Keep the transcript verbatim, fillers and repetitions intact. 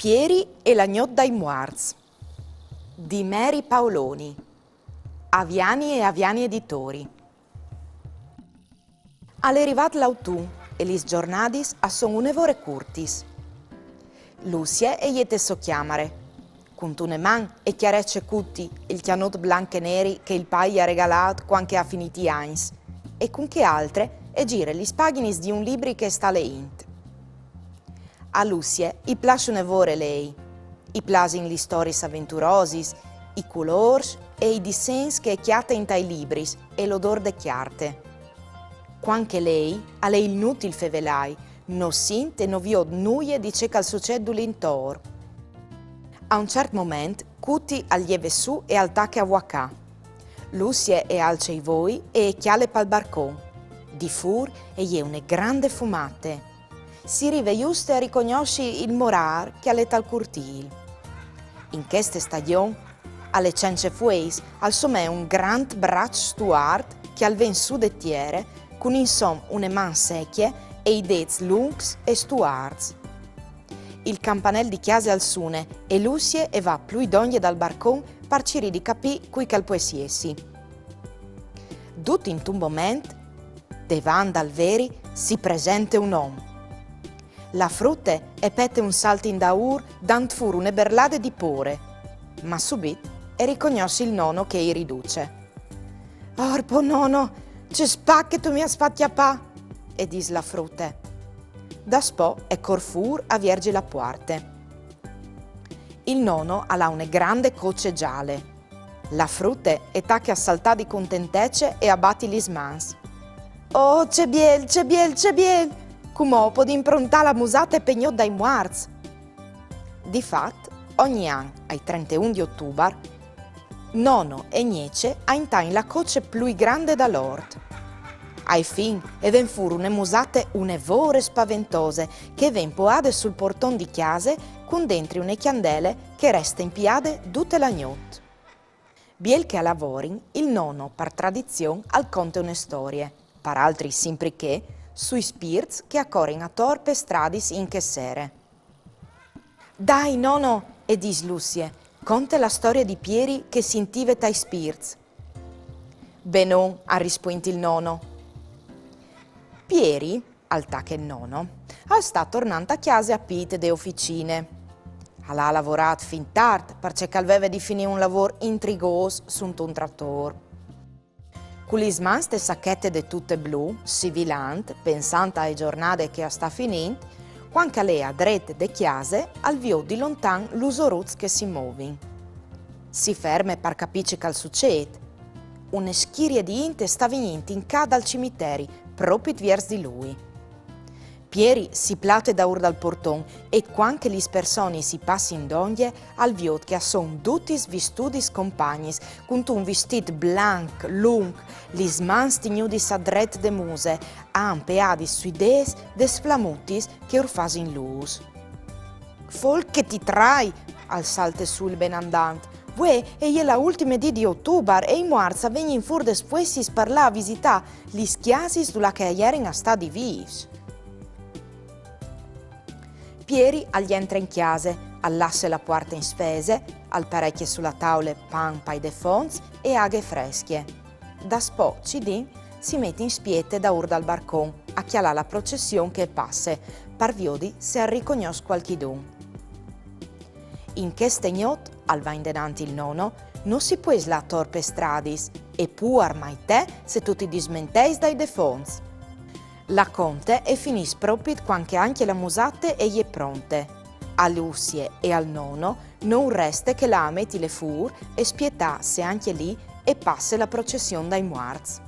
Pieri e la gnot dai muarts di Mary Paoloni. Aviani e Aviani Editori. Al è rivât l'autun e lis zornadis a son une vore curtis. Lucie e je te sô cjamare. Cuntune man e cjarece Cuti, il cjanot blanc e neri che il pai i à regalât cuant che e à finît i agns, e cun chê altre e gire lis paghinis di un libri che e sta leint. A Lucie i plâs une vore lei. I plasin lis storiis aventurosis, i culôrs e i dissens che e cjate intai libris e l'odôr de cjarte. Cuant che e lei, al è inutil fevelâi, no sint e no viôt nuie di ce che al sucêt dulintor. A un ciert moment, Cuti al jeve sù e al tache a vuacâ. Lucie e alce i voi e e cjale pal barcon. Di fûr e je une grande fumate. Si rive juste a ricognossi il morâr che al è tal curtîl. In cheste stagjon, al è cence fueis, al somee un grant braç stuart che al ven sù de tiere, cun insom une man secje e i dêts luncs e stuarts. Il campanel di cjase al sune e Lucie e va plui dongje dal barcon par cirî di capî cui che al pues jessi. Dut intun moment, devant dal veri, si presente un om. La frute e pete un salt indaûr dant fûr une berlade di pôre, ma subit e ricognosse il nono che i riduce. «Orpo nono, ce spac che tu mi âs fat cjapâ!» e dîs la frute. Daspò e cor fûr a vierzi la puarte. Il nono al à une grande coce zale. La frute e tache a saltâ di contentece e a bati lis mans. «Oh, ce biel, ce biel, ce biel! Cumò o podìn prontâ la musate pe gnot dai muarts!» Di fat, ogni an, ai trenteun di Otubar, nono e gnece a intain la coce plui grande dal ort. Ae fin e ven fûr une musate une vore spaventose che e ven poiade sul porton di cjase cun dentri une cjandele che e reste impiade dute la gnot. Biel che a lavorin, il nono, par tradizion, al conte une storie, par altri simpri chê, sui spirts che a corin ator pes stradis in chê sere. «Dai, nono», e dîs Lucie, «conte la storie di Pieri che si intive tai spirts.» «Benon», al rispuint il nono. Pieri, al tache il nono, al sta tornant a cjase a pît de oficine. Al à lavorât fin tart, parcè che al veve di finî un lavôr intrigôs suntun tratôr. Cu lis mans te sachete de tute blu, sivilant, pensant ae zornade che e sta finint, cuant che al è a dret de cjase, al viôt di lontan lus oruts che si movin. Si ferme par capî ce che al sucêt. Une schirie di int e sta vignint in ca dal cimiteri, propit viers di lui. Pieri si plate daûr dal porton e cuant che lis personis i passin dongje, al viôt che a son dutis vistudis compagnis, cuntun vistît blanc, lunc, lis mans tignudis a dret de muse, a àn peadis sui dêts des flamutis che ur fasin lûs. «Folc che ti trai!», al salte sù il benandant. «Vuê e je la ultime dì di Otubar e i muarts a vegnin fûr des fuessis par lâ a visitâ lis cjasis dulà che a jerin a stâ di vîfs.» Pieri al jentre in cjase, al lasse la puarte in sfese, al parecje su la taule pan pai defonts e aghe frescje. Daspò, cidin, si met in spiete daûr dal barcon, a cjalâ la procession che e passe, par viodi se al ricognòs cualchidun. In cheste gnot, al va indenant il nono, no si pues lâ ator pes stradis, e puar mai te se tu ti dismenteis dai defonts. La conte e finìs propit cuant che ancje la musate e je pronte. A Lucie e al nono no ur reste che lâ a metile fûr e spietâ se ancje li e passe la procession dai muarts.